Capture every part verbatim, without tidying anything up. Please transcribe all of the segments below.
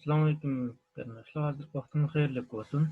ئەسسالامۇئەلەيكۇم قېرىنداشلار، ھازىرقى ۋاقتىڭلار خەيرلىك بولسۇن.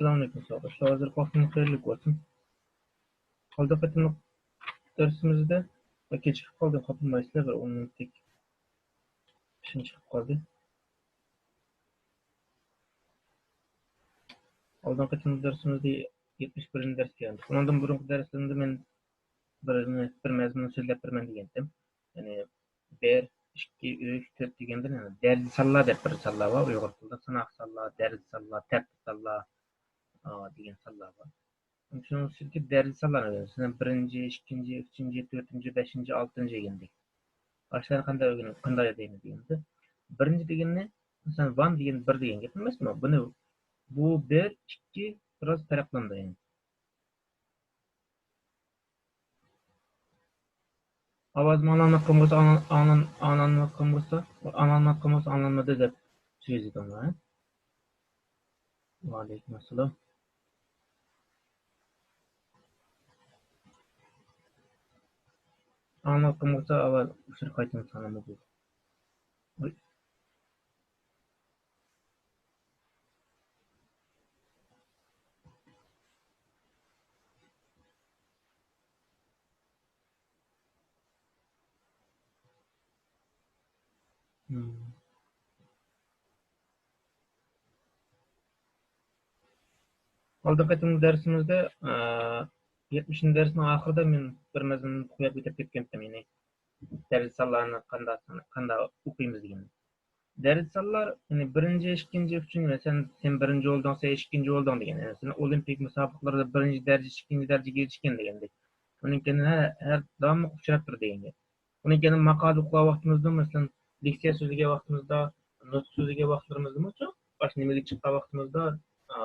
ئەسسالامۇئەلەيكۇم ساۋاقداشلار، ھازىرقى ۋاقتىڭلار خەيرلىك بولسۇن. ئالدىنقى قېتىملىق دەرسىمىزدە كېچىكىپ قالدىم، خاپىلىمايسىلەر، بىر ئون مىنۇتتەك ئىشىم چىقىپ قالدى. ئالدىنقى قېتىملىق دەرسىمىزدە يەتمىش بىرىنچى دەرسكە كەلدۇق. ئۇنىڭدىن بۇرۇنقى دەرسلىرىمدە مەن بىر، بىر مەزمۇننى سۆزلەپ بېرىمەن دېگەنتىم. يەنى بىر، ئىككى، ئۈچ، تۆت دېگەندىن دەرىجە سانلار دەپ بىر سانلار بار. ئۇيغۇر تىلىدا ساناق سانلار، دەرىجە سانلار، تەرتىپ سانلار، ئا، دېگەن سانلار بار. شۇنىڭ ئىچىدىكى دەرىجە سانلار، مەسىلەن، بىرىنچى، ئىككىنچى، ئۈچىنچى، تۆتىنچى، بەشىنچى، ئالتىنچى دېگەندەك. ئاشۇلارنى قانداق ئۆگىنىپ، قانداق ئۆگىنىمىز دېگەندە، بىرىنچى دېگەننى، مەسىلەن، ۋان دېگەن بىر دېگەن گەپ ئەمەسمۇ؟ بۇنى، بۇ بىر، ئىككى، بىراز پەرقلىنىدۇ، يەنى. ئاۋازىم ئاڭلانمايۋاتقان بولسا، ئاڭلان-، ئاڭلان-، ئاڭلانمايۋاتقان بولسا، ئاڭلانمايۋاتقان بولسا، ئاڭلانمىدى دەپ سۆزلىدىڭلار، ھە؟ ۋەئەلەيكۇم ئەسسالام. ئاڭلانمايۋاتقان بولسا، ئاۋاز ئۇچۇر قايتىدىن ساڭلانما بولدى. ئالدىنقى قېتىمقى دەرسىمىزدە، ئە، يەتمىشىنچى دەرسنىڭ ئاخىرىدا مەن بىر مەزمۇننى قويۇپ ئۆتۈپ كەتكەنتىم، يەنى دەرس سانلارنى قانداق، قانداق ئوقۇيمىز دېگەن. دەرس سانلار، يەنى بىرىنچى، ئىككىنچى، ئۈچىنچى، مەسىلەن، سەن بىرىنچى بولدۇڭ، سەن ئىككىنچى بولدۇڭ دېگەن. يەنى سەن ئولىمپىك مۇسابىقىلىرىدا بىرىنچى دەرىجە، ئىككىنچى دەرىجىگە ئېرىشكەن دېگەندەك. ئۇنىڭ كەينىدىن ھە-، ھەر داۋاملىق ئۇچراپ تۇر دېگەن گەپ. ئۇنىڭ كەينىدىن ماقالە ئوقۇغان ۋاقتىمىزدا، مەسىلەن، لېكسىيە سۆزلىگەن ۋاقتىمىزدا، نۇتۇق سۆزلىگەن ۋاقىتلىرىمىزدىمۇ شۇ، باشتا نېمىگە چىققان ۋاقتىمىزدا، ئا،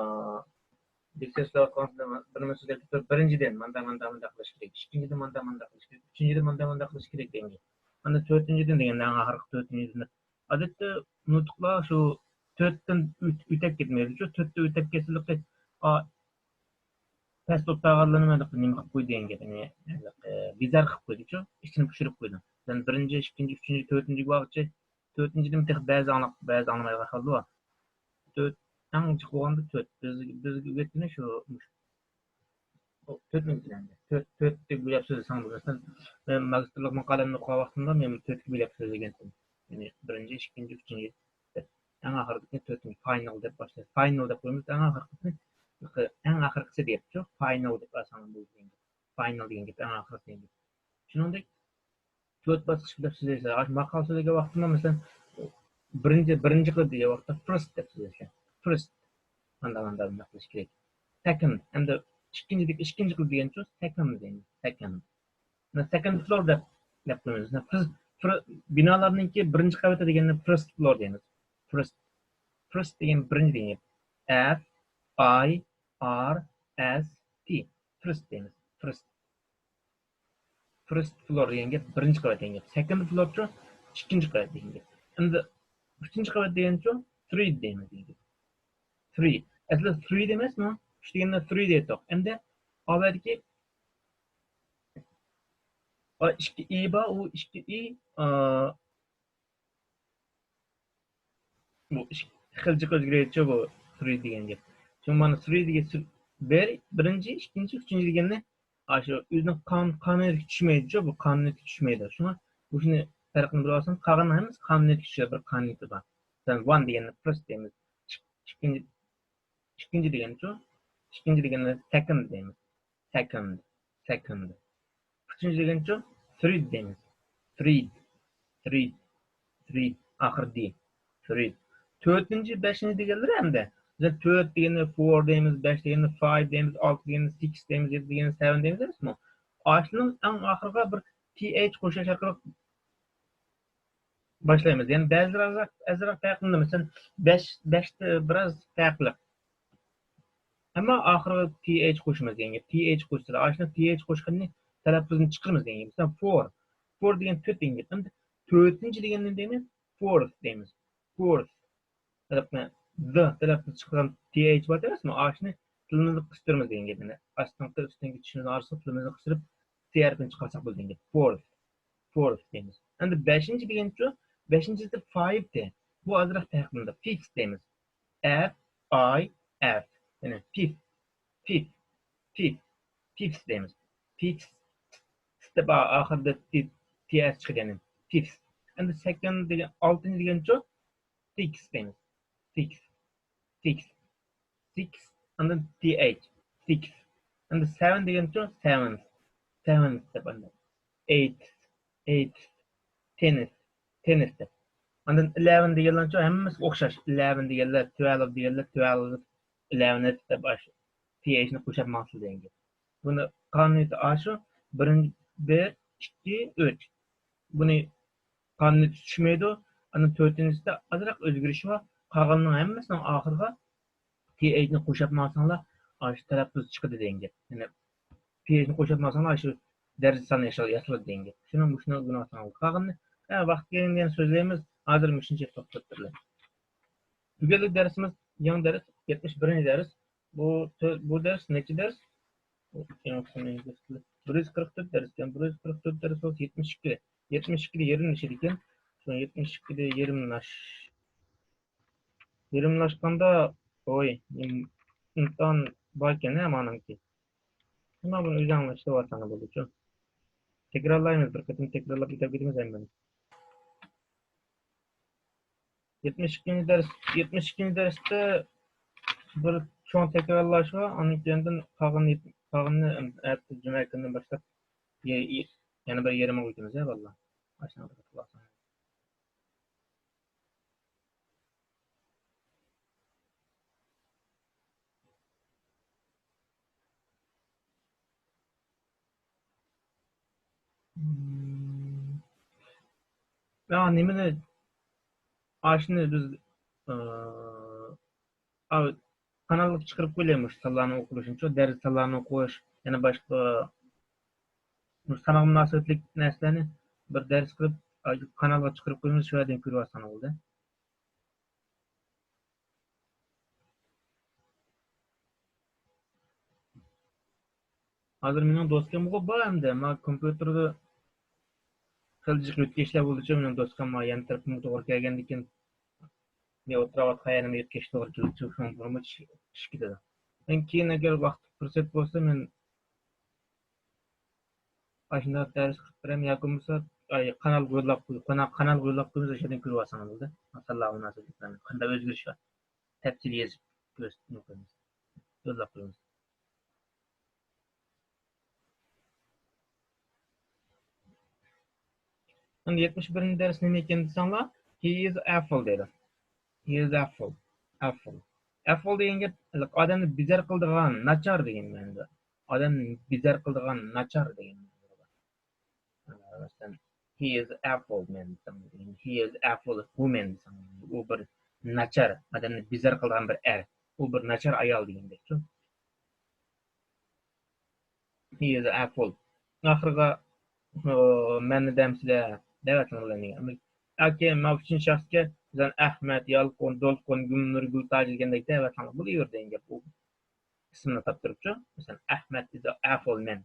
لېكسىيە سۆزلەۋاتقان ۋاقتىدا بىر نېمە سۆزلەپ كېتىپ، بىرىنچىدىن، ماندا، ماندا، ماندا قىلىش كېرەك. ئىككىنچىدىن، ماندا، ماندا قىلىش كېرەك. ئۈچىنچىدىن، ماندا، ماندا قىلىش كېرەك دېگەن گەپ. ئاندىن تۆتىنچىدىن دېگەندە، ئەڭ ئاخىرقى تۆتىنچىدىن. ئادەتتە نۇتۇقلار شۇ تۆتتىن ئۆت-، ئۆتەپ كەتمەيدۇ. شۇ تۆتتىن ئۆتەپ كەتسىلىكى، ئا، پەس بولۇپ قالغانلىرىنى مانداق نېمە قىلىپ قويدى دېگەن گەپ. يەنى، ئە، بىزار قىلىپ قويدىچۇ، ئىچىنى پۇشۇرۇپ قويدى. مەسىلەن، بىرىنچى، ئىككىنچى، ئۈچىنچى، تۆتىنچىگە بارغۇچە، تۆتىنچىدىن تېخى بەزى ئاڭلاپ، بەزى ئاڭلىمايدىغان ئەھۋال بار. تۆت، ئەڭ جىق بولغاندا تۆت. بىز، بىزگە ئۆگەتكىنى شۇ، مۇشۇ. تۆتنى بىلەمدۇ؟ تۆت، تۆتتە بۆلەپ سۆزلىسەڭ بولىدۇ. مەسىلەن، مەن ماگىستىرلىق ماقالەمنى ئوقۇغان ۋاقتىمدا مەن تۆتكە بۆلەپ سۆزلىگەنتىم. يەنى بىرىنچى، ئىككىنچى، ئۈچىنچى دەپ. ئەڭ ئاخىرىدىكى تۆتىنچى، فاينال دەپ باشلايدۇ. فاينال دەپ قويىمىز. ئەڭ ئاخىرقىسى، ئەڭ ئاخىرقىسى دەپچۇ. فاينال دەپ ئالساڭ بولىدۇ دېگەن گەپ. فاينال دېگەن گەپ ئەڭ ئاخىرقى دېگەن گەپ. شۇنىڭدەك تۆت باسقۇچ دەپ سۆزلەيسىلەر. ئاشۇ ماقالە سۆزلىگەن ۋاقتىمدا، مەسىلەن، بىرىنچى، بىرىنچى قىلىپ دېگەن ۋاقىتتا فىرست دەپ سۆزلەيسىلەر. فىرست. مانداق، مانداق، مانداق قىلىش كېرەك. سېكوند. ئەمدى ئىككىنچى دېگەن، ئىككىنچى قىلىپ دېگەنچۇ، سېكوند دەيمىز. سېكوند. مانا سېكوند فلور دەپ، دەپ قويىمىز. مانا فىز-، فىر-، بىنالارنىڭكى بىرىنچى قەۋىتى دېگەننى فىرست فلور دەيمىز. فىرست. فىرست دېگەن بىرىنچى دېگەن گەپ. ئەف، ئاي، ئار، ئەس، تى. فىرست دەيمىز. فىرست. فىرست فلور دېگەن گەپ بىرىنچى قەۋەت دېگەن گەپ. سېكوند فلورچۇ؟ ئىككىنچى قەۋەت دېگەن گەپ. ئەمدى ئۈچىنچى قەۋەت دېگەنچۇ؟ تىرى دەيمىز دېگەن گەپ. تىرى. ئەسلى تىرى ئەمەسمۇ؟ ئۈچ دېگەندە تىرى دەيتتۇق. ئەمدى ئاۋەدىكى، ئا، ئىككى ئى بار، ئۇ ئىككى ئى، ئا، بۇ ئىككى خىل جىق ئۆزگىرىدىچۇ بۇ تىرى دېگەن گەپ. شۇڭا مانا تىرى دېگەن سۆ-، بىر، بىرىنچى، ئىككىنچى، ئۈچىنچى دېگەننى، ئاشۇ ئۆزىنىڭ قان-، قانۇنىيىتىگە چۈشمەيدىچۇ، بۇ قانۇنىيىتىگە چۈشمەيدۇ. شۇڭا بۇ شۇنى پەرقىنى بىلىۋالسۇن، قالغان ھەممىسى قانۇنىيىتىگە چۈشىدۇ، بىر قانۇنىيىتى بار. مەسىلەن، ۋان دېگەننى فىرست دەيمىز. ئىك-، ئىككىنچى، ئىككىنچى دېگەنچۇ؟ ئىككىنچى دېگەننى سېكوند دەيمىز. سېكوند، سېكوند. ئۈچىنچى دېگەنچۇ؟ تىرىد دەيمىز. تىرىد، تىرىد، تىرىد. ئاخىرى دى. تىرىد. تۆتىنچى، بەشىنچى دېگەنلىرى ئەمدى. بىز تۆت دېگەننى فور دەيمىز، بەش دېگەننى فايف دەيمىز، ئالتە دېگەننى سىكس دەيمىز، يەتتە دېگەننى سەۋەن دەيمىز ئەمەسمۇ؟ ئاشۇنىڭ ئەڭ ئاخىرىغا بىر تى ئېيچ قوشۇش ئارقىلىق باشلايمىز. يەنى بەزىلىرى ئازراق، ئازراق پەرقلىنىدۇ. مەسىلەن، بەش، بەشتە بىراز پەرقلىق. ئەمما ئاخىرىغا تى ئېيچ قوشىمىز دېگەن گەپ. تى ئېيچ قوشسىلا، ئاشۇنى تى ئېيچ قوشقىنىنى تەلەپپۇزنى چىقىرىمىز دېگەن گەپ. مەسىلەن، فور. فور دېگەن تۆت دېگەن گەپ. ئەمدى تۆتىنچى دېگەننى دەيمىز، فورث دەيمىز. فورث. تەلەپنى، د تەلەپنى چىقىرغان تى ئېيچ بار ئەمەسمۇ؟ ئاشۇنى تىلىمىزنى قىستۇرىمىز دېگەن گەپ. يەنى ئاستىنقى، ئۈستۈنكى چىشىمىزنىڭ ئارىسىغا تىلىمىزنى قىستۇرۇپ، تى ھەرپىنى چىقارساق بولىدۇ دېگەن گەپ. فورث. فورث دەيمىز. ئەمدى بەشىنچى دېگەنچۇ؟ بەشىنچىسى فايف دە. بۇ ئازراق پەرقلىنىدۇ. فىفت دەيمىز. ئەف، ئاي، ئەف. يەنى فىف، فىف، فىف، فىفس دەيمىز. فىفس. س دەپ ئا-، ئاخىرىدا تى، تى ئەس چىقىدۇ يەنى. فىفس. ئەمدى سەككىز دېگەن، ئالتىنچى دېگەنچۇ؟ سىكس دەيمىز. سىكس. سىكس. سىكس. ئاندىن تى ئېيچ. سىكس. ئەمدى سەۋەن دېگەنچۇ؟ سەۋەنس. سەۋەنس دەپ ئاندىن. ئېيتس. ئېيتس. تېنس. تېنىس دەپ. ئاندىن ئىلەۋېن دېگەنلەرچۇ ھەممىسىگە ئوخشاش. ئىلەۋېن دېگەنلەر، تۇۋەلۋ دېگەنلەر، تۇۋەلۋ، ئىلەۋېن دەپ ئاشۇ تى ئېيچنى قوشۇپ ماڭسىلا دېگەن گەپ. بۇنى قانۇنىيىتى ئاشۇ، بىرىنچى، بىر، ئىككى، ئۈچ. بۇنى قانۇنىيىتى چۈشمەيدۇ. ئاندىن تۆتىنچىسىدە ئازراق ئۆزگىرىش بار. قالغاننىڭ ھەممىسىنىڭ ئاخىرىغا تى ئېيچنى قوشۇپ ماڭساڭلار، ئاشۇ تەلەپپۇز چىقىدۇ دېگەن گەپ. يەنى تى ئېيچنى قوشۇپ ماڭساڭلار، ئاشۇ دەرىجە سانى ياسىلىدۇ دېگەن گەپ. شۇنىڭ مۇشۇنى ئۆگىنىۋالساڭلار. قالغىنىنى، ھە، ۋاقتى كەلگەندە يەنە سۆزلەيمىز. ھازىر مۇشۇنچە توختاپ تۇرىلى. بۈگۈنلۈك دەرسىمىز يېڭى دەرس، يەتمىش بىرىنچى دەرس. بۇ تۆ-، بۇ دەرس نەچچە دەرس؟ بۇ، بىر يۈز قىرىق تۆت دەرس ئىكەن. بىر يۈز قىرىق تۆت دەرس بولسا يەتمىش ئىككى. يەتمىش ئىككىدە يېرىملىشىدىكەن. شۇ يەتمىش ئىككىدە يېرىملاش-، يېرىملاشقاندا، ۋوي، ئىم-، ئىمتىھان باركەن، ھە، مانىڭكى. شۇنداق بىر ئۆزۈڭلار ئىشلىۋالساڭلار بولىدۇ. تەكرارلايمىز، بىر قېتىم تەكرارلاپ ئۆتۈپ كېتىمىز ھەممىنى. يەتمىش ئىككىنچى دەرس، يەتمىش ئىككىنچى دەرستە بىر چوڭ تەكرارلاش بار، ئاندىن كېيىندىن قالغان، قالغىنىنى ئەتە جۈمە كۈنىدىن باشلاپ يە-، يە-، يەنە بىر يېرىمىغا ئۆتىمىز، ھە، بالىلار. ئاشۇنداق قىلىپ قىلساڭ. يا نېمىنى، ئاشۇنى بىز، ئى، ئاۋۇ قانالغا چىقىرىپ قويىلى مۇشۇ سانلارنى ئوقۇلۇشىنىچۇ، دەرس سانلارنى ئوقۇش، يەنە باشقا مۇشۇ سانغا مۇناسىۋەتلىك نەرسىلەرنى بىر دەرس قىلىپ، قانالغا چىقىرىپ قويىمىز، شۇ يەردىن كۆرۈۋالساڭلار بولدى. ھازىر مېنىڭ دوسكامغۇ بار ئەمدى. ما كومپيۇتېردا خېلى جىق يۆتكەشلەر بولدىچۇ، مېنىڭ دوسكام ما يان تەرىپىمگە توغرا كەلگەندىكىن، مەن ئولتۇراۋاتقان يەرنىمۇ يۆتكەش توغرا كېلىدىچۇ، شۇنىڭ بىلەنمۇ چۈشۈپ كېتىدۇ. مەن كېيىن ئەگەر ۋاقىت پۇرسەت بولسا، مەن ئاشۇنداق دەرس قىلىپ بېرەم ياكى بولمىسا، ئاي، قانالغا يوللاپ قوي-، قانا-، قانالغا يوللاپ قويىمىز، ئاشۇ يەردىن كۆرۈۋالساڭلار بولدى. سانلارغا مۇناسىۋەتلىك قانداق ئۆزگىرىش بار. تەپسىلىي يېزىپ كۆرسىتىپ قويىمىز. يوللاپ قويىمىز. ئەمدى يەتمىش بىرىنچى دەرس نېمە ئىكەن دېسەڭلار، he is awful دەيدۇ. He is awful. Awful. Awful دېگەن گەپ ئادەمنى بىزار قىلىدىغان، ناچار دېگەن مەنىدە. ئادەمنى بىزار قىلىدىغان، ناچار دېگەن مەنىدە. مەسىلەن، he is awful man دېسەڭ، he is awful woman دېسەڭ، ئۇ بىر ناچار، ئادەمنى بىزار قىلىدىغان بىر ئەر. ئۇ بىر ناچار ئايال دېگەندەكچۇ. He is awful. ئاخىرىغا، ئۇ، مەننى دەمسىلە دەۋەتسىڭىز بولىدۇ. ياكى ماۋۇ ئۈچىنچى شەخسكە، مەسىلەن، ئەخمەت، يالقۇن، دولقۇن، گۈلنۇر، گۈلتاج دېگەندەك دەۋەتسىڭىز بولۇۋېرىدۇ دېگەن گەپ ئۇ. ئىسمىنى تاپتۇرۇپچۇ. مەسىلەن، ئەخمەت is a awful man.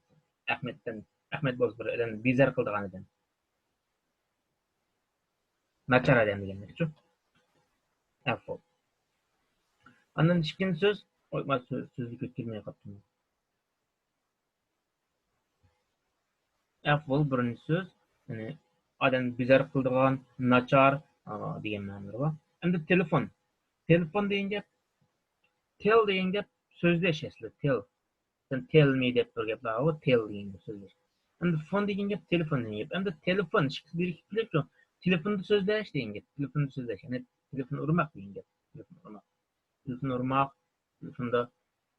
ئەخمەتتىن، ئەخمەت بولسا بىر ئادەمنى بىزار قىلىدىغان ئادەم. ناچار ئادەم دېگەندەكچۇ. Awful. ئاندىن ئىككىنچى سۆز، ئوي، ما سۆز، سۆزلۈك كەلمەي قاپتۇ. Awful بىرىنچى سۆز، يەنى ئادەمنى بىزار قىلىدىغان، ناچار، ئا، دېگەن مەنىلىرى بار. ئەمدى تېلېفون. تېلېفون دېگەن گەپ، tell دېگەن گەپ سۆزلەش ئەسلى، tell. سەن tell me دەپ بىر گەپ بار، ئۇ tell دېگەن گەپ سۆزلەش. ئەمدى فون دېگەن گەپ تېلېفون دېگەن گەپ. ئەمدى تېلېفون ئىككىسى بىرىكىپ كېلىپچۇ، تېلېفوندا سۆزلەش دېگەن گەپ، تېلېفوندا سۆزلەش، يەنى تېلېفون ئۇرماق دېگەن گەپ، تېلېفون ئۇرماق. تېلېفون ئۇرماق، تېلېفوندا،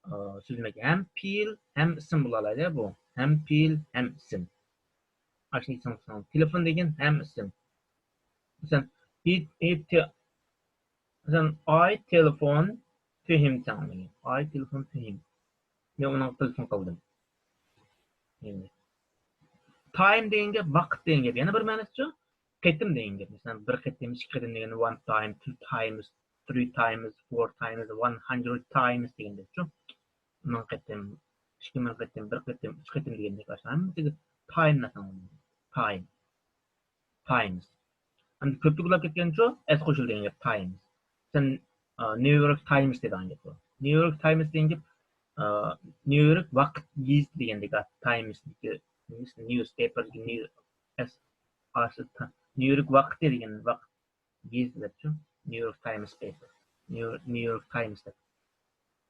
ئا، سۆزلىمەك ھەم پېئىل، ھەم ئىسىم بولالايدۇ بۇ. ھەم پېئىل، ھەم ئىسىم. ئاشۇنى ئېسىڭىزگە سېلىڭ. تېلېفون دېگەن ھەم ئىسىم. مەسىلەن، he، he te-، مەسىلەن، I telephone to him دېسەڭ، I telephone to him. مەن ئۇنىڭغا تېلېفون قىلدىم. تايم دېگەن گەپ، ۋاقىت دېگەن گەپ. يەنە بىر مەنىسىچۇ؟ قېتىم دېگەن گەپ. مەسىلەن، بىر قېتىم، ئىككى قېتىم دېگەندە، one time, two times, three times, four times, one hundred times دېگەندەكچۇ. مىڭ قېتىم، ئىككى مىڭ قېتىم، بىر قېتىم، ئۈچ قېتىم دېگەندەك ئاشۇ ھەممىسىگە تايم دەپ ئاتىلىدۇ. تايم. تايمز. ئەمدى كۆپلۈك بولاپ كەتكەنچۇ، ئەس قوشۇلدى دېگەن گەپ، تايمز. سەن، ئا، نيۇ يورك تايمز دەيدىغان گەپ بۇ. نيۇ يورك تايمز دېگەن گەپ، ئا، نيۇ يورك ۋاقىت گېزىتى دېگەندەك، ئا، تايمز، نيوز پەيپەر، نيۇ-، ئەس-، ئاسىل تا-، نيۇ يورك ۋاقىتى دېگەن ۋاقىت گېزىتى دەپچۇ، نيۇ يورك تايمز پەيپەر، نيۇ، نيۇ يورك تايمز دەپ.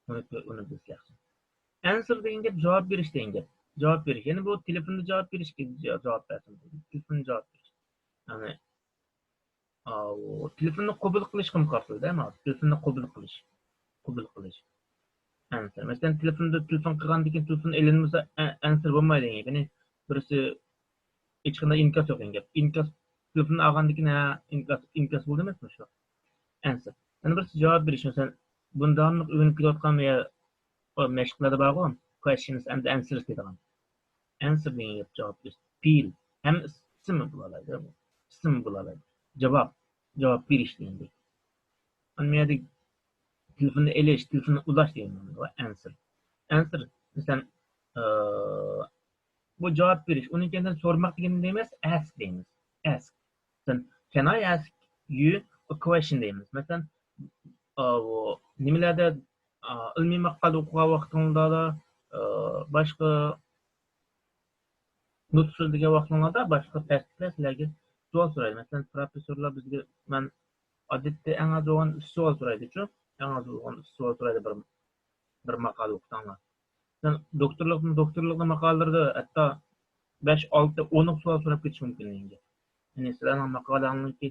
ئۇنى، ئۇنى بىلسە ياخشى. ئەنسىر دېگەن گەپ جاۋاب بېرىش دېگەن گەپ. جاۋاب بېرىش. يەنى بۇ تېلېفوندا جاۋاب بېرىشكە جا-، جاۋاب بەرسۇن. تېلېفوندا جاۋاب بېرىش. يەنى ئاۋۇ تېلېفوننى قوبۇل قىلىشقىمۇ قارىتىدۇ، ئەمما تېلېفوننى قوبۇل قىلىش، قوبۇل قىلىش. ئەنسىر. مەسىلەن، تېلېفوندا، تېلېفون قىلغاندىن كېيىن تېلېفون ئېلىنمىسا، ئە-، ئەنسىر بولمايدۇ. يەنى بىرسى ئېچقاندا ئىنكاس يوق دېگەن گەپ. ئىنكاس، تېلېفوننى ئالغاندىن كېيىن، ھە، ئىنكاس، ئىنكاس بولدى ئەمەسمۇ شۇ؟ ئەنسىر. يەنە بىرسى جاۋاب بېرىش. مەسىلەن، بۇنى داۋاملىق ئۆگىنىپ كېلىۋاتقان ۋە ئۇ مەشىقلەردە بارغۇ، questions and answers دەيدىغان. ئەنسىر دېگەن گەپ جاۋاب بېرىش. پېئىل. ھەم ئىسىم بولالايدۇ. ئىسىم بولالايدۇ. جاۋاب. جاۋاب بېرىش دېگەندەك. ئەمما يەردە تېلېفوننى ئېلىش، تېلېفوننى ئۇلاش دېگەن مەنىدە ئەنسىر. ئەنسىر، مەسىلەن، ئى، بۇ جاۋاب بېرىش. ئۇنىڭ كەينىدىن سورىماق دېگەننى دەيمىز، ئەسك دەيمىز. ئەسك. مەسىلەن، can I ask you a question دەيمىز. مەسىلەن، ئاۋۇ نېمىلەردە، ئا، ئىلمىي ماقالە ئوقۇغان ۋاقتىڭلاردا، ئا، باشقا نۇتۇق سۆزلىگەن ۋاقتىڭلاردا باشقا پەستىكىلەر سىلەرگە سوئال سورايدۇ. مەسىلەن، پروفېسسورلار بىزگە، مەن ئادەتتە ئەڭ ئاز بولغان ئۈچ سوئال سورايدۇچۇ. ئەڭ ئاز بولغان ئۈچ سوئال سورايدۇ بىر، بىر ماقالە ئوقۇساڭلار. مەسىلەن، دوكتورلۇقنىڭ، دوكتورلۇقنىڭ ماقالىلىرىدا ھەتتا بەش، ئالتە، ئونلۇق سوئال سوراپ كېتىشى مۇمكىن دېگەن گەپ. يەنى سىلەرنىڭ ماقالەڭنىڭكى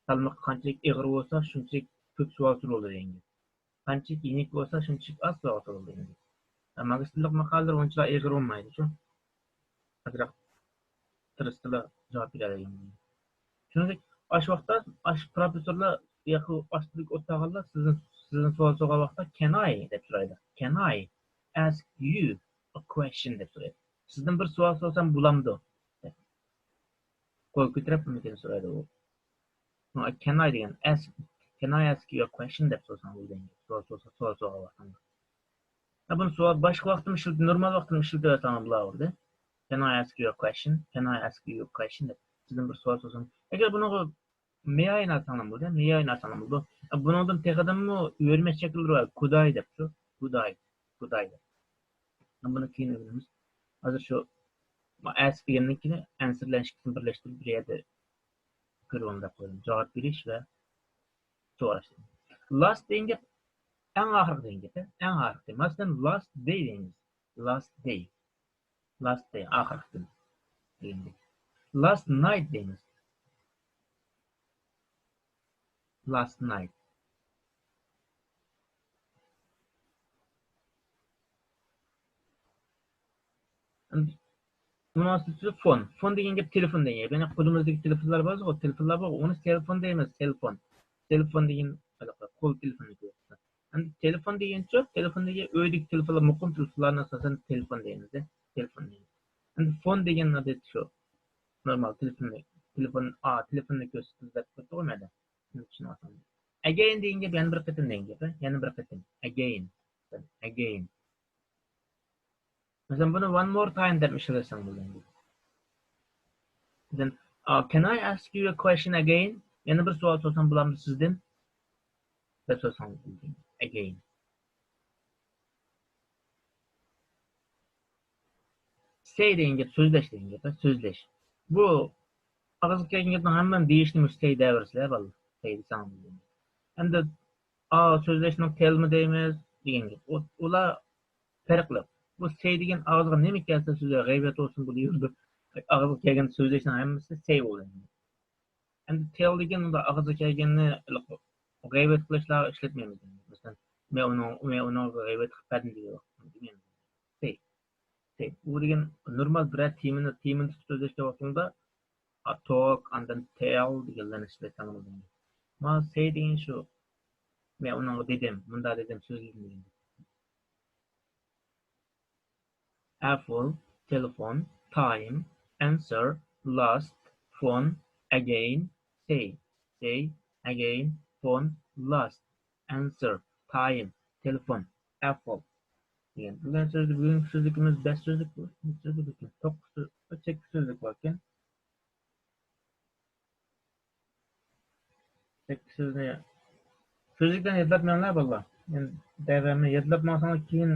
سالمىقى قانچىلىك ئېغىر بولسا، شۇنچىلىك كۆپ سوئال سورىلىدۇ دېگەن گەپ. قانچىلىك يېنىك بولسا، شۇنچىلىك ئاز سوئال سورىلىدۇ دېگەن گەپ. ماگىستىرلىق ماقالىلەر ئۇنچىلا ئېغىر بولمايدۇچۇ. ئازراق تىرىشسىلا جاۋاب بېرەلەيدۇ. شۇنىڭدەك ئاشۇ ۋاقىتتا ئاشۇ پروفېسسورلار ياكى ئاستىدىكى ئولتۇرغانلار سىزدىن، سىزدىن سوئال سورىغان ۋاقىتتا، can I دەپ سورايدۇ. Can I ask you a question دەپ سورايدۇ. سىزدىن بىر سوئال سورىسام بولامدۇ؟ دەپ. قول كۆتۈرۈپ بۇنى سورايدۇ ئۇ. Can I دېگەن، ask، can I ask you a question دەپ سورىساڭ بولىدۇ. سوئال سورىسا، سوئال سورىغان ۋاقتىڭدا. ھە، بۇنى سوئال باشقا ۋاقىتتا ئىشلىتىپ، نورمال ۋاقىتتا ئىشلىتىۋەرسەڭ بولىدۇ. Can I ask you a question? Can I ask you a question دەپ سىزدىن بىر سوئال سورىسام. ئەگەر بۇنىڭغا may I دېسەڭلار بولىدۇ، may I دېسەڭلار بولىدۇ. بۇنىڭدىن تېخىدىنمۇ ئۆرمەك شەكىللىرى بار. Could I دەپتۇ. Could I. Could I دەپ. بۇنى كېيىن ئۆگىنىمىز. ھازىر شۇ ask دېگەندىن كېيىن answer بىلەن ئىككىسىنى بىرلەشتۈرۈپ بىر يەردە كۆرۈۋالدى دەپ قويدۇم. جاۋاب بېرىش ۋە سوراش. Last دېگەن گەپ ئەڭ ئاخىرقى دېگەن گەپ. ئەڭ ئاخىرقى. مەسىلەن، last day دەيمىز. Last day. Last day، ئاخىرقى كۈن دېگەندەك. Last night دەيمىز. Last night. مۇناسىۋىتى phone. Phone دېگەن گەپ تېلېفون دېگەن گەپ. يەنى قولىمىزدىكى تېلېفونلار بار، تېلېفونلار بار. ئۇنى سېلفون دەيمىز، سېلفون. سېلفون دېگەن قول تېلېفوننى كۆرسىتىدۇ. ئەمدى تېلېفون دېگەنچۇ، تېلېفون دېگەن ئۆيدىكى تېلېفونلار، مۇقىم تېلېفونلارنى ئاساسەن تېلېفون دەيمىز، تېلېفون دەيمىز. ئەمدى فون دېگەن ئادەتتە شۇ نورمال تېلېفوننى، تېلېفون، ئا، تېلېفوننى كۆرسىتىدۇ دەپ قويدۇق مەدە. شۇنى ئاسان. Again دېگەن گەپ يەنە بىر قېتىم دېگەن گەپ، يەنە بىر قېتىم. Again. Again. مەسىلەن، بۇنى one more time دەپ ئىشلەتسەڭ بولىدۇ. مەسىلەن، ئا، can I ask you a question again؟ يەنە بىر سوئال سورىسام بولامدۇ سىزدىن؟ دەپ سورىساڭ بولىدۇ. Again. Say دېگەن گەپ سۆزلەش دېگەن گەپ، سۆزلەش. بۇ ئاغزىغا كەلگەن گەپنىڭ ھەممىنى دېيىشنى مۇشۇ say دەۋەرسىلەر، بالىلار. Say دېسەڭ بولىدۇ. ئەمدى، ئا، سۆزلەشنىڭ tell مۇ دەيمىز دېگەن گەپ. ئۇ، ئۇلار پەرقلىق. بۇ say دېگەن ئاغزىغا نېمە كەلسە سۆزلەر، غەيۋەت بولسۇن، بۇ دېگەن بىر ئاغزىغا كەلگەن سۆزلەشنىڭ ھەممىسى say بولىدۇ. ئەمدى tell دېگەن ئۇنداق ئاغزىغا كەلگەننى غەيۋەت قىلىشلارغا ئىشلەتمەيمىز. مەسىلەن، مەن ئۇنىڭ، مەن ئۇنىڭغا غەيۋەت قىلىپ بەردىم دېگەن دېمەيمىز. Say. Say. ئۇ دېگەن نورمال بىرەر تېمىنى، تېمىنى تۇتۇپ سۆزلەشكەن ۋاقتىڭدا، ئا، talk، ئاندىن tell دېگەنلەرنى ئىشلەتسەڭلار بولىدۇ. مانا say دېگەن شۇ. مەن ئۇنىڭغا دېدىم، مۇنداق دېدىم، سۆزلىدىم دېگەن. Apple، تېلېفون، time، answer، last، phone، again، say، say، again، phone، last، answer، time، تېلېفون، apple دېگەن. بۈگۈن سۆزلۈك، بۈگۈنكى سۆزلۈكىمىز بەش سۆزلۈك بۇ. سۆزلۈك ئىكەن. توققۇز سۆز، سەككىز سۆزلۈك بار ئىكەن. سۆزنى، سۆزلۈكلەرنى يادلاپ مېڭىڭلار، بالىلار. يەنى دەۋەرمەي يادلاپ ماڭساڭلار، كېيىن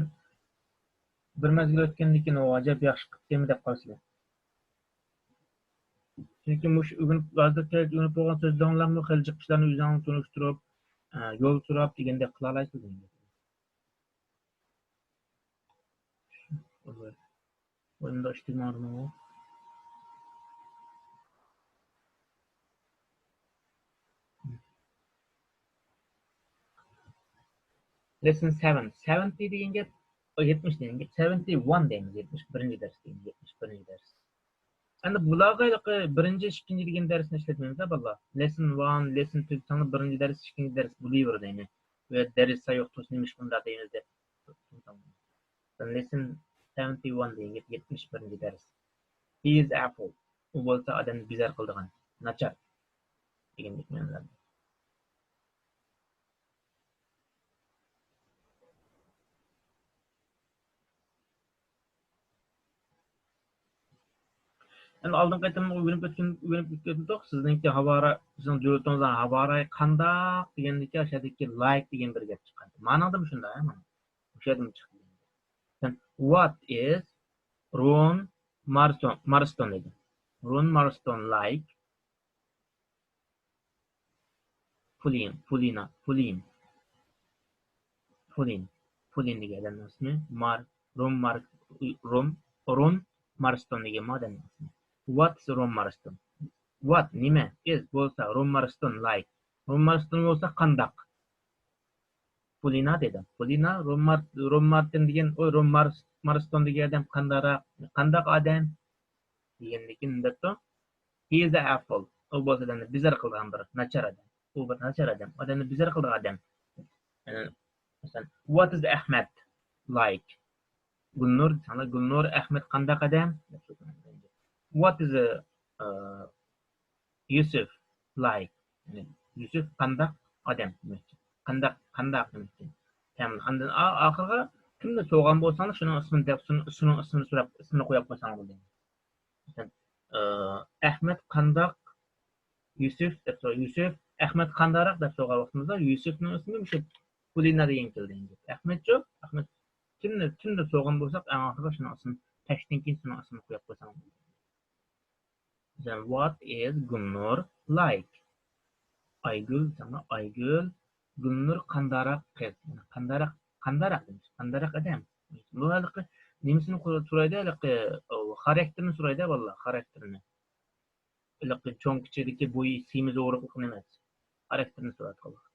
بىر مەزگىل ئۆتكەندىن كېيىن، «ئۇ ئاجايىپ ياخشى قىپتىمۇ» دەپ قالىسىلەر. چۈنكى مۇشۇ ئۆگىنىپ، ھازىر كېرەك ئۆگىنىپ بولغان سۆزلىرىڭلارمۇ خېلى جىق ئىشلارنى ئۆزۈڭلار تونۇشتۇرۇپ، ئە، يول سوراپ دېگەندەك قىلالايسىلەر. ئويۇندا ئىشتىن ماڭدىمۇ؟ Lesson seven. Seventy دېگەن گەپ، ئو، يەتمىش دېگەن گەپ. Seventy one دەيمىز، يەتمىش بىرىنچى دەرس دەيمىز، يەتمىش بىرىنچى دەرس. ئەمدى بۇلارغا ھېلىقى بىرىنچى، ئىككىنچى دېگەن دەرسنى ئىشلەتمەيمىز-دە، بالىلار. Lesson one، lesson two دېسەڭلار، بىرىنچى دەرس، ئىككىنچى دەرس بولۇۋېرىدۇ، يەنى. ۋە دەرس ساياق تۇرسا نېمە ئىش بۇنداق دەيمىز دەپ. Lesson seventy one دېگەن گەپ، يەتمىش بىرىنچى دەرس. He is awful. ئۇ بولسا ئادەمنى بىزار قىلىدىغان، ناچار دېگەندەك مەنىلەردە. ئەمدى ئالدىنقى قېتىم ئۆگىنىپ ئۆتكەن، ئۆگىنىپ ئۆتكەندۇق. سىزنىڭكى ھاۋارا، سىزنىڭ دۆلىتىڭىزنىڭ ھاۋارى قانداق دېگەندىكى ئاشۇ يەردىكى like دېگەن بىر گەپ چىققان. مانىڭدىمۇ شۇنداق، ھە، مانا. ئوشۇ يەردىن چىقتى. Then what is Ron Marston, Marston دېدى. Ron Marston like. Pauline، Paulina، Pauline. Pauline. Pauline دېگەن ئادەمنىڭ ئىسمى. مار، Ron مار، Ron، Ron Marston دېگەن ئادەمنىڭ ئىسمى. What is Ron Marston? What، نېمە؟ Is، بولسا، Ron Marston like. Ron Marston بولسا قانداق؟ Paulina دېدى. Paulina، Ron مار-، Ron Martin دېگەن، ئۇ Ron مار-، Marston دېگەن ئادەم قانداقراق، قانداق ئادەم؟ دېگەندىكىن دەپتۇ. He is awful. ئۇ بولسا ئادەمنى بىزار قىلىدىغان بىر ناچار ئادەم. ئۇ بىر ناچار ئادەم. ئادەمنى بىزار قىلىدىغان ئادەم. يەنى، مەسىلەن، what is Ahmed like? گۈلنۇر دېسەڭلار، گۈلنۇر، ئەخمەت قانداق ئادەم؟ What is a, uh, Yusuf like؟ يەنى يۈسۈف قانداق ئادەم دېمەكچى. قانداق، قانداق دېمەكچى. تەمىن. ئاندىن ئا-، ئاخىرىغا كىمنى سورىغان بولساڭلار، شۇنىڭ ئىسمىنى دەپ، شۇنىڭ، شۇنىڭ ئىسمىنى سوراپ، ئىسمىنى قويۇپ قويساڭلار بولدى. مەسىلەن، ئە، ئەخمەت قانداق؟ يۈسۈف دەپ سورا-، يۈسۈف، ئەخمەت قانداقراق دەپ سورىغان ۋاقتىمىزدا، يۈسۈفنىڭ ئىسمى مۇشۇ پۇلىنا دېگەن كېلىدۇ. ئەخمەتچۇ؟ ئەخمەت كىمنى، كىمنى سورىغان بولساق، ئەڭ ئاخىرىدا شۇنىڭ ئىسمىنى، تەشتىن كېيىن شۇنىڭ ئىسمىنى قويۇپ قويساڭ. Then what is Gulnur like? ئايگۈل، ساڭا ئايگۈل، گۈلنۇر قانداقراق قىز؟ قانداقراق، قانداقراق دېمەكچى، قانداقراق ئادەم؟ بۇ ھېلىقى نېمىسىنى سورايدۇ، ھېلىقى، ئۇ، خاراكتېرىنى سورايدۇ، بالىلار، خاراكتېرىنى. ھېلىقى چوڭ كىچىكلىكى، بويى، سىيمىزى ئوغرىلىق ئەمەس. خاراكتېرىنى سورايدىغانلىق.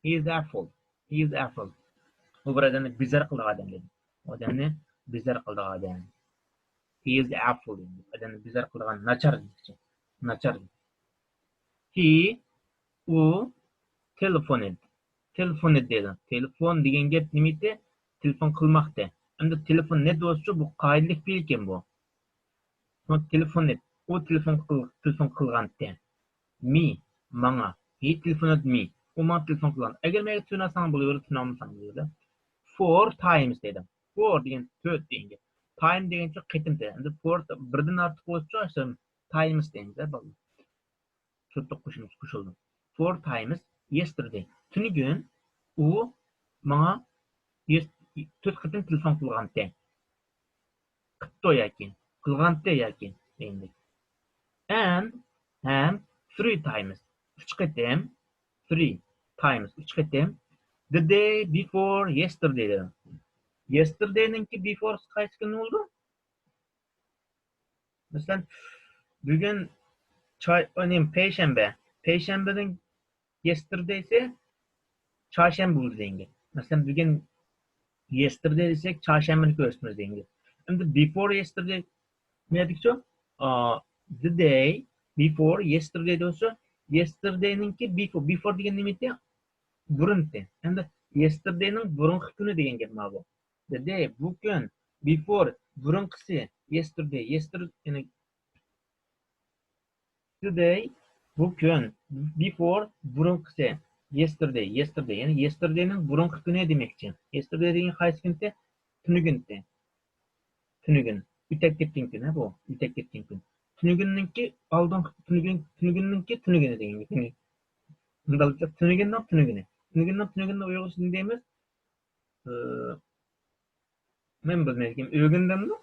He is awful. He is awful. ئۇ بىر ئادەمنى بىزار قىلىدىغان ئادەم دېدى. ئۇ ئادەمنى بىزار قىلىدىغان ئادەم. He is awful دېدى. ئادەمنى بىزار قىلىدىغان ناچار دېمەكچى. ناچار. He، ئۇ، telephoned. Telephoned دەيدۇ. تېلېفون دېگەن گەپ نېمە ئىدى؟ تېلېفون قىلماقتى. ئەمدى telephoned بولسىچۇ، بۇ قائىدىلىك پېئىل ئىكەن بۇ. شۇڭا تېلېفوننى، ئۇ تېلېفون قىل-، تېلېفون قىلغانتى. Me، ماڭا. He telephoned me. ئۇ ماڭا تېلېفون قىلغان. ئەگەر مەن تونۇساڭ بولۇۋېرىدۇ، تونۇمىساڭ بولۇۋېرىدۇ. Four times دەيدۇ. Four دېگەن تۆت دېگەن گەپ. Time دېگەنچۇ قېتىم دېگەن. ئەمدى four بىردىن ئارتۇق بولسىچۇ، ئاشۇ times دەيمىز، بالىلار. تۆت قوشۇمىسى قوشۇلدى. Four times yesterday. تۈنۈگۈن ئۇ ماڭا يېس-، تۆت قېتىم تېلېفون قىلغانتى. قىپتۇ ياكى، قىلغانتى ياكى دېگەندەك. And، ھەم، three times. ئۈچ قېتىم. Three times. ئۈچ قېتىم. The day before yesterday دېدىم. Yesterday نىڭكى before قايسى كۈن بولىدۇ؟ مەسىلەن، بۈگۈن چا-، نېمە، پەيشەنبە. پەيشەنبىنىڭ yesterday سى چارشەنبە بولىدۇ دېگەن گەپ. مەسىلەن، بۈگۈن yesterday دېسەك، چارشەنبىنى كۆرسىتىمىز دېگەن گەپ. ئەمدى before yesterday نېمە دېدۇقچۇ؟ ئا، the day before yesterday دېسە، yesterday نىڭكى before، before دېگەن نېمە ئىدى؟ بۇرۇن ئىدى. ئەمدى yesterday نىڭ بۇرۇنقى كۈنى دېگەن گەپ مانا بۇ. The day، بۇ كۈن. Before، بۇرۇنقىسى. Yesterday، yester-، يەنى today، بۇ كۈن. Before، بۇرۇنقىسى. Yesterday، yesterday، يەنى yesterday نىڭ بۇرۇنقى كۈنى دېمەكچى. Yesterday دېگەن قايسى كۈنتى؟ تۈنۈگۈنتى. تۈنۈگۈن. ئۆتەپ كەتكەن كۈن، ھە، بۇ. ئۆتەپ كەتكەن كۈن. تۈنۈگۈننىڭكى ئالدىنقى، تۈنۈگۈن، تۈنۈگۈننىڭكى تۈنۈگۈنى دېگەن گەپ. يەنى مۇنداق، تۈنۈگۈننىڭ تۈنۈگۈنى. تۈنۈگۈننىڭ تۈنۈگۈنىنى ئۇيغۇرچە نېمە دەيمىز؟ ئى، مەن بىلمەيدىكەن، ئۆگۈندۈممۇ؟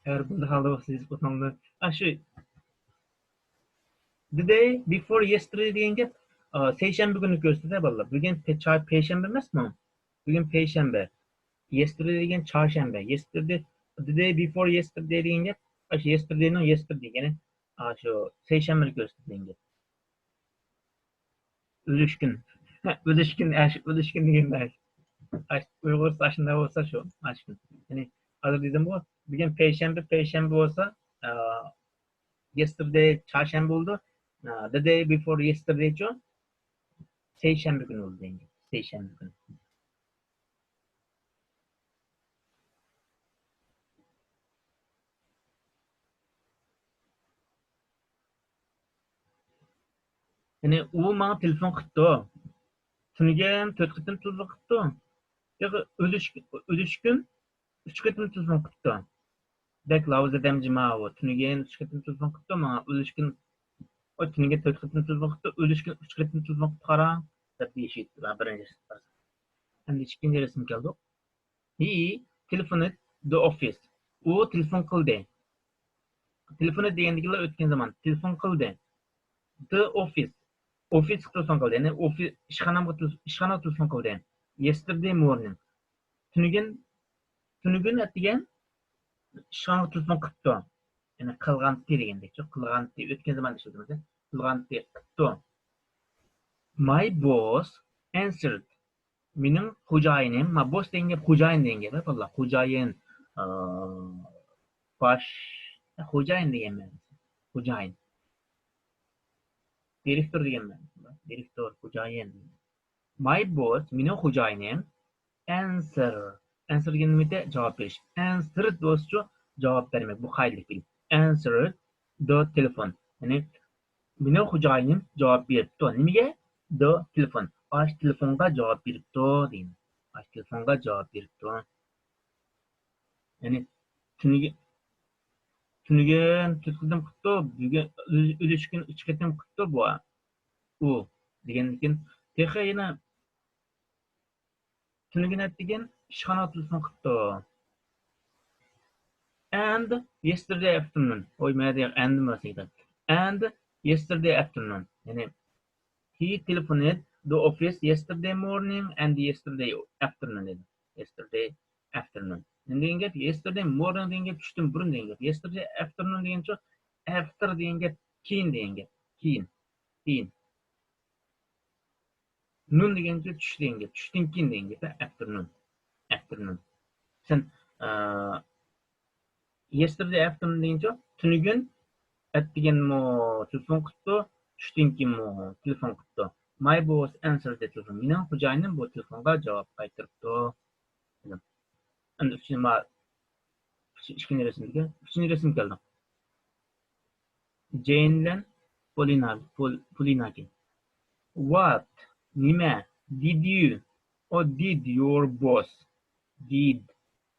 ئەگەر بۇنداق ھالدا بولسا يېزىپ ئۆتۈڭلار. ئاشۇ the day before yesterday دېگەن گەپ، ئا، سەيشەنبە كۈنى كۆرسىتىدۇ، بالىلار. بۈگۈن پە-، چا-، پەيشەنبە ئەمەسمۇ؟ بۈگۈن پەيشەنبە. Yesterday دېگەن چارشەنبە. Yesterday، the day before yesterday دېگەن گەپ، ئاشۇ yesterday نىڭ yesterday، يەنى، ئاشۇ سەيشەنبىنى كۆرسىتىدۇ دېگەن گەپ. ئۆلۈشكۈن. ئۆلۈشكۈن، ئەش-، ئۆلۈشكۈن دېگەن ئەش-، ئۇيغۇرچە ئاشۇنداق بولسا شۇ، ئاشكۈن. يەنى ھازىر دېدىمغۇ، بۈگۈن پەيشەنبە، پەيشەنبە بولسا، ئە، yesterday چارشەنبە بولىدۇ. ئە، the day before yesterday چۇ، سەيشەنبە كۈنى بولىدۇ دېگەن گەپ. سەيشەنبە كۈنى. يەنى ئۇ ماڭا تېلېفون قىپتۇ. تۈنۈگۈن تۆت قېتىم تېلېفون قىپتۇ. ياق، ئۆلۈش-، ئۆلۈشكۈن ئۈچ قېتىم تېلېفون قىپتۇ. بەك لاۋزا دەمجىما ئۇ. تۈنۈگۈن ئۈچ قېتىم تېلېفون قىپتۇ ماڭا. ئۆلۈشكۈن، ئۇ تۈنۈگۈن تۆت قېتىم تېلېفون قىپتۇ. ئۆلۈشكۈن ئۈچ قېتىم تېلېفون قىپتۇ قارا، دەپ دېيىشىۋېتىپتۇ. بىرىنچى رەسىم. ئەمدى ئىككىنچى رەسىمگە كەلدۇق. He telephoned the office. ئۇ تېلېفون قىلدى. تېلېفونى دېگەندىكىنلا ئۆتكەن زامان. تېلېفون قىلدى. The office. ئوفىسقا تېلېفون قىلدى. يەنى ئوفىس، ئىشخانامغا تېل-، ئىشخانىغا تېلېفون قىلدى. Yesterday morning. تۈنۈگۈن، تۈنۈگۈن ئەتىگەن ئىشخانىغا تېلېفون قىپتۇ. يەنى قىلغانتى دېگەندەك. قىلغانتى، ئۆتكەن زامان ئىشلىتىمىز. قىلغانتى، قىپتۇ. My boss answered. مېنىڭ خوجايىنىم، ما، بوس دېگەن گەپ خوجايىن دېگەن گەپ، بالىلار. خوجايىن، ئا، باش، خوجايىن دېگەن مەنىسى. خوجايىن. دىرېكتور دېگەن مەنىسى. دىرېكتور، خوجايىن. My boss، مېنىڭ خوجايىنىم، answer. Answer دېگەن نېمە؟ جاۋاب بېرىش. Answered بولسىچۇ، جاۋاب بەرمەك. بۇ قائىدىلىك بىل. Answered the telephone. يەنى مېنىڭ خوجايىنىم جاۋاب بېرىپتۇ. نېمىگە؟ The telephone. ئاشۇ تېلېفونغا جاۋاب بېرىپتۇ دېگەن. ئاشۇ تېلېفونغا جاۋاب بېرىپتۇ. يەنى تۈنۈگۈن، تۈنۈگۈن تۆت قېتىم قىپتۇ، بۈگۈن، ئۆلۈشكۈن ئۈچ قېتىم قىپتۇ بۇ. ئۇ دېگەندىكىن تېخى يەنە تۈنۈگۈن ئەتىگەن ئىشخانىغا تېلېفون قىپتۇ. And yesterday afternoon. ئوي، مەدە and ماسىدا. And yesterday afternoon. يەنى he telephoned the office yesterday morning and yesterday afternoon دېدى. Yesterday afternoon. نېمە دېگەن گەپ؟ Yesterday morning دېگەن گەپ چۈشتىن بۇرۇن دېگەن گەپ. Yesterday afternoon دېگەنچۇ، after دېگەن گەپ كېيىن دېگەن گەپ. كېيىن. كېيىن. نۇن دېگەنچە چۈش دېگەن گەپ. چۈشتىن كېيىن دېگەن گەپ. Afternoon. Afternoon. سەن، ئە، yesterday afternoon دېگەنچە تۈنۈگۈن ئەتىگەنمۇ تېلېفون قىپتۇ، چۈشتىن كېيىنمۇ تېلېفون قىپتۇ. My boss answered the telephone. مېنىڭ خوجايىنىم بۇ تېلېفونغا جاۋاب قايتۇرۇپتۇ. ئەمدى ئۈچىنچى، ما-، ئۈچىنچى رەسىمگە، ئۈچىنچى رەسىمگە كەلدۇق. جېين بىلەن پولىنا، پول-، پولىنا كېلىدۇ. What؟ نېمە؟ Did you؟ Or did your boss؟ Did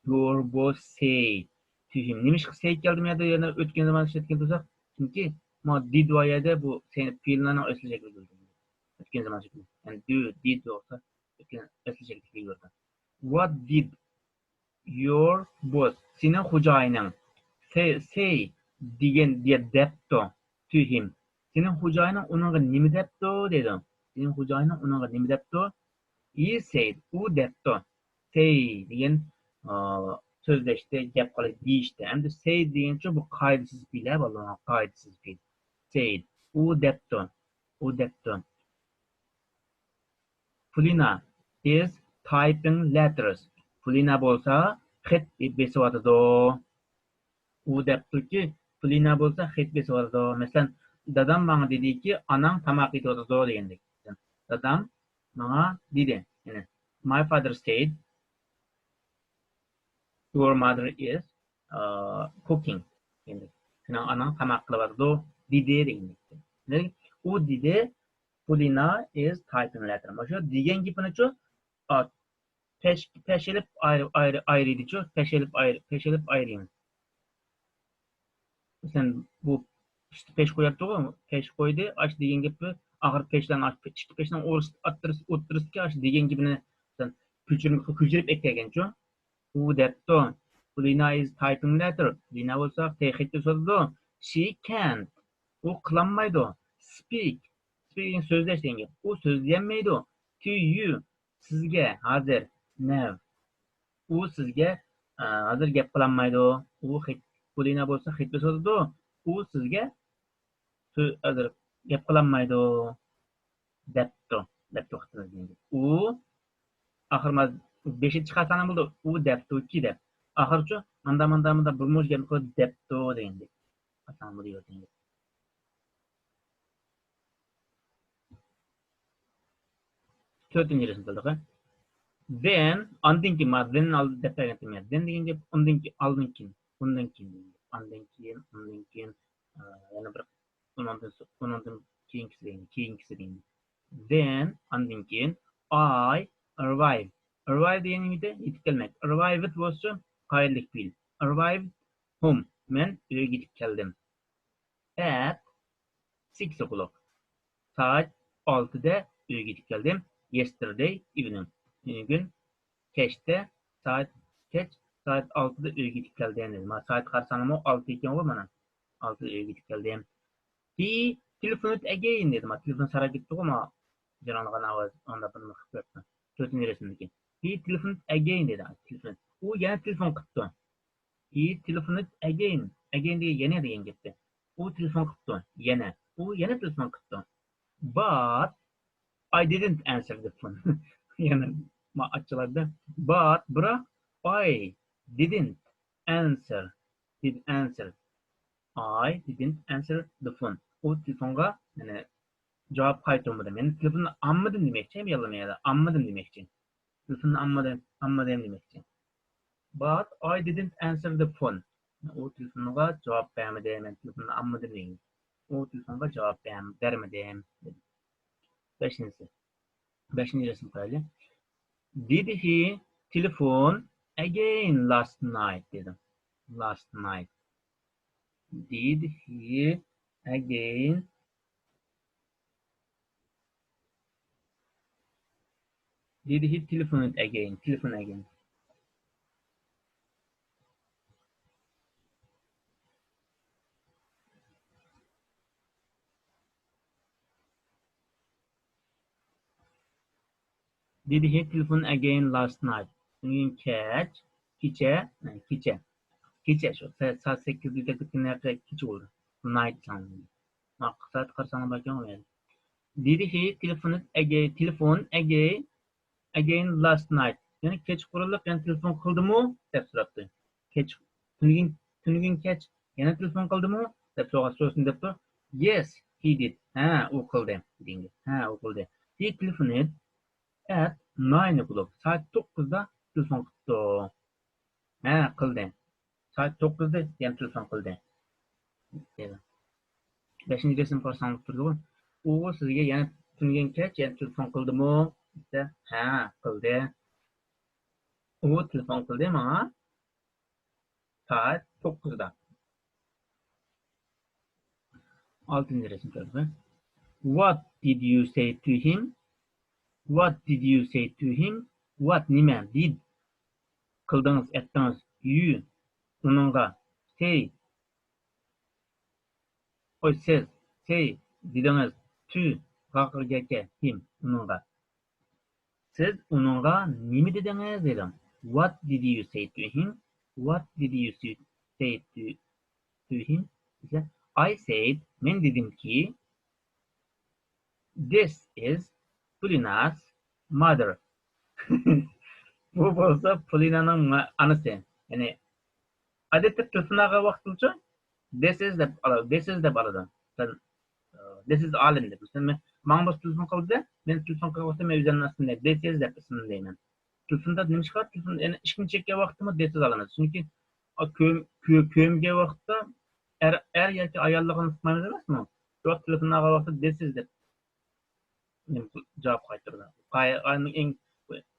your boss say to him؟ نېمىشقا say كەلدى بۇ يەردە؟ يەنە ئۆتكەن زامان ئىشلەتكەن تۇرساق، چۈنكى ما did بار يەردە بۇ say پېئىللارنىڭ ئەسلى شەكلى كېلىدۇ. ئۆتكەن زامان شەكلى. يەنى do، did بولسا ئۆتكەن ئەسلى شەكلى كېلىۋېرىدۇ. What did your boss، سېنىڭ خوجايىنىڭ، say، say دېگەن، دە-، دەپتۇ، to him. سېنىڭ خوجايىنىڭ ئۇنىڭغا نېمە دەپتۇ دەيدۇ. سېنىڭ خوجايىنىڭ ئۇنىڭغا نېمە دەپتۇ؟ He said، ئۇ دەپتۇ. Say دېگەن، ئا، سۆزلەشتە، گەپ قىلىش، دېيىشتە. ئەمدى say دېگەنچۇ بۇ قائىدىسىز پېئىل، ھە، بالىلار، قائىدىسىز پېئىل. Said، ئۇ دەپتۇ. ئۇ دەپتۇ. Polina is typing letters. پولىنا بولسا خەت بېسىۋاتىدۇ. ئۇ دەپتۇكى، پولىنا بولسا خەت بېسىۋاتىدۇ. مەسىلەن، دادام ماڭا دېدىكى، ئاناڭ تاماق ئېتىۋاتىدۇ دېگەندەك. دادام ماڭا دېدى. يەنى، my father said، your mother is، uh, cooking. يەنى، سېنىڭ ئاناڭ تاماق قىلىۋاتىدۇ، دېدى دېگەندەك. يەنى، ئۇ دېدى، Polina is typing letter. مۇشۇ دېگەن گېپىنىچۇ، ئا، پەش-، پەشىلىپ ئايرى-، ئايرى-، ئايرىيدىچۇ، پەشىلىپ ئايرى-، پەشىلىپ ئايرىيمىز. مەسىلەن، بۇ ئۈستى پەش قوياتتىغۇ، پەش قويدى، ئاش دېگەن گەپنى، ئاخىر پەشلەرنى، ئاش، ئىككى پەشنىڭ ئورتىسى-، ئوتتۇرىسى-، ئوتتۇرىسىدىكى ئاش دېگەن گېپىنى، مەسىلەن، كۆچۈرۈپ، كۆچۈرۈپ ئەكەلگەنچۇ. ئۇ دەپتۇ، Polina is typing letter. پولىنا بولسا خەت سوزىدۇ. She can't. ئۇ قىلالمايدۇ. Speak. Speak دېگەن سۆزلەش دېگەن گەپ. ئۇ سۆزلىيەلمەيدۇ. To you. سىزگە، ھازىر، now. ئۇ سىزگە، ئا، ھازىر گەپ قىلالمايدۇ. ئۇ خەت، پولىنا بولسا خەت سوزىدۇ. ئۇ سىزگە سۆ-، ھازىر گەپ قىلالمايدۇ. دەپتۇ، دەپتۇ قىپتىمىز دېگەن گەپ. ئۇ ئاخىر ما-، بېشى چىقارساڭ بولىدۇ، ئۇ دەپتۇكى دەپ. ئاخىرىچۇ، ئاندا ماندا ماندا بىر مۇنچە گەپنى قىلىپ دەپتۇ دېگەن گەپ. قىلساڭ بولىدۇ دېگەن گەپ. تۆتىنچى رەسىم قىلدۇق. Then، ئاندىن كېيىن، ما، then ئالدى دەپ بەرگەنتىم يا. Then دېگەن گەپ ئاندىن كېيىن، ئالدىن كېيىن، ئۇندىن كېيىن دېگەن گەپ. ئاندىن كېيىن، ئۇندىن كېيىن، ئە، يەنە بىر، ئۇنىڭدىن سو-، ئۇنىڭدىن كېيىنكىسى دېگەن، كېيىنكىسى دېگەن. Then، ئاندىن كېيىن، I arrived. Arrive دېگەن نېمە؟ يېتىپ كەلمەك. Arrived بولسا قايىللىق پېئىل. Arrived home. مەن ئۆيگە يېتىپ كەلدىم. At six o'clock. سائەت ئالتىدە ئۆيگە يېتىپ كەلدىم. Yesterday evening. تۈنۈگۈن كەچتە سائەت، كەچ سائەت ئالتىدا ئۆيگە يېتىپ كەلدىم دېدى. ما سائەت قارىساڭمۇ ئالتە ئىكەنغۇ مانا. ئالتىدا ئۆيگە يېتىپ كەلدىم. He telephoned again دېدى. ما تېلېفون ساراپ كېتىپتىغۇ ما. جاراڭلىغان ئاۋاز ئاڭلاپ بىرنېمە قىلىپ قويۇپتۇ. تۆتىنچى رەسىمدىكى. He telephoned again دېدى. تېلېفون. ئۇ يەنە تېلېفون قىپتۇ. He telephoned again. Again دېگەن يەنە دېگەن گەپتە. ئۇ تېلېفون قىپتۇ. يەنە. ئۇ يەنە تېلېفون قىپتۇ. But I didn't answer the phone. يەنە ما ئاچچىقلاردى. But بىراق I didn't answer. Did answer. I didn't answer the phone. ئۇ تېلېفونغا، يەنى جاۋاب قايتۇرمىدىم. يەنى تېلېفوننى ئالمىدىم دېمەكچى، ياللىما يەردە ئالمىدىم دېمەكچى. تېلېفوننى ئالمىدىم، ئالمىدىم دېمەكچى. But I didn't answer the phone. ئۇ تېلېفونغا جاۋاب بەرمىدى، مەن تېلېفوننى ئالمىدىم دېگەن. ئۇ تېلېفونغا جاۋاب بەر-، بەرمىدىم. بەشىنچىسى. بەشىنچى رەسىمگە قارايلى. Did he telephone again last night دېدىم. Last night. Did he again Did he telephone again? Telephone again. Did he telephone again last night? بۈگۈن كەچ، كېچە، كېچە. كېچە شۇ. سائەت سەككىزدە كەتكەن كېچە بولدى. Night سان. سائەت قارىساڭلار باركەن ئۇ يەردە. Did he telephone again, telephone again, again last night? يەنى كەچقۇرۇنلۇق يەنە تېلېفون قىلدىمۇ دەپ سوراپتۇ. كەچ، تۈنۈگۈن، تۈنۈگۈن كەچ يەنە تېلېفون قىلدىمۇ دەپ سوراپ سورىسۇن دەپتۇ. Yes, he did. ھە، ئۇ قىلدى دېگەن گەپ. ھە، ئۇ قىلدى. He telephoned at nine o'clock. سائەت توققۇزدا تېلېفون قىپتۇ. ھە، قىلدى. سائەت توققۇزدا يەنە تېلېفون قىلدى. بەشىنچى رەسىم قارىساڭلار تۇرىدىغۇ. ئۇ سىزگە يەنە تۈنۈگۈن كەچ يەنە تېلېفون قىلدىمۇ دېسە، ھە، قىلدى. ئۇ تېلېفون قىلدى ماڭا سائەت توققۇزدا. ئالتىنچى رەسىم كۆرۈڭلار. What did you say to him? What did you say to him? What نېمە؟ Did قىلدىڭىز، ئېيتتىڭىز. You ئۇنىڭغا. Say ئوي، سىز، say دېدىڭىز. To غا قىلغان gە، him ئۇنىڭغا. سىز ئۇنىڭغا نېمە دېدىڭىز دېدىم. What did you say to him? What did you say, say to, to him? دېسە، I said، مەن دېدىمكى، This is Polina's mother. بۇ بولسا پولىنانىڭ ما-، ئانىسى. يەنى ئادەتتە تېلېفون ئالغان ۋاقتىمچۇ، this is دەپ ئالىدۇ، this is دەپ ئالىدۇ. سەن، ئە، this is ئالىم دەپ. مەسىلەن، مەن، ماڭا بولسا تېلېفون قىلدى، مەن تېلېفون قىلغان ۋاقىتتا مەن ئۆزۈمنىڭ ئىسمىنى، this is دەپ ئىسمىنى دەيمەن. تېلېفوندا نېمىشقا تېلېفون، يەنى ئىشىكنى چەككەن ۋاقىتتىمۇ this is ئالىمىز. چۈنكى، ئا، كۆم-، كۆ-، كۆمگەن ۋاقىتتا ئەر، ئەر ياكى ئاياللىقىنى ئۇقمايمىز ئەمەسمۇ؟ شۇ ۋاقىت تېلېفون ئالغان ۋاقىتتا this is دەپ جاۋاب قايتۇرىدۇ. قاي-، ئاينىڭ ئىڭ-،